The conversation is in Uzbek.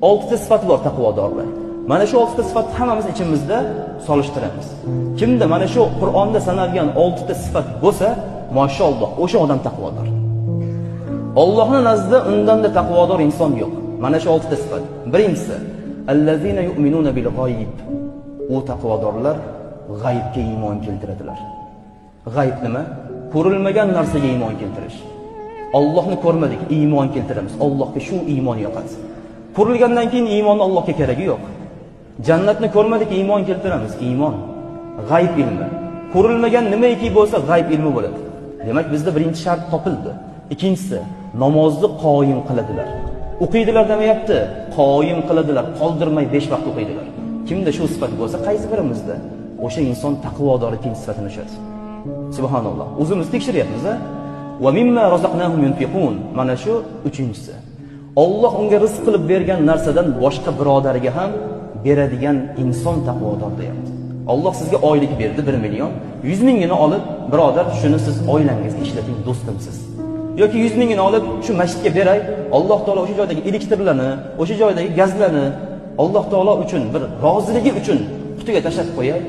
6 ta sifati bor taqvodorlar. Mana shu 6 ta sifatni hammamiz ichimizda solishtiramiz. Kimda mana shu Qur'onda sanalgan 6 ta sifat bo'lsa, mashalloh, o'sha odam taqvodor. Allohning nazdida undanda taqvodor inson yo'q. Mana shu 6 ta sifat. Birinchisi, allazina yu'minuna bil g'oyib. U taqvodorlar g'aybga iymon keltiradilar. G'ayb nima? Ko'rilmagan narsaga iymon keltirish. Allohni ko'rmadik, iymon keltiramiz. Allohga shu iymon yoqadi. Ko'rilgandan keyin iymonni Allohga keragi yo'q. Jannatni ko'rmadik, iymon keltiramiz. Iymon g'ayb ilmi. Ko'rilmagan nimaiki bo'lsa g'ayb ilmi bo'ladi. Demak, bizda birinchi shart topildi. Ikkinchisi, namozni qoyim qiladilar. O'qiydilar demayapti, qoyim qiladilar, qoldirmay 5 vaqt o'qiydilar. Kimda shu sifat bo'lsa, qaysi birimizda o'sha inson taqvodor ikkinchi sifatini tushadi. Subhanalloh. O'zimiz tekshiryapmiz, a? Va mimma razaqnahum yunfiqun. Mana shu uchinchisi. Alloh unga rizq qilib bergan narsadan boshqa birodariga ham beradigan inson taqvodor deyapti. Alloh sizga oylik berdi 1 million, 100 mingini olib, birodar, shuni siz oilangizga ishlating, do'stimsiz. Yoki 100 mingini olib shu masjidga beray, Alloh taolo o'sha joydagi elektrlarni, o'sha joydagi gazlarni Alloh taolo uchun bir roziligi uchun qutiga tashlab qo'yay.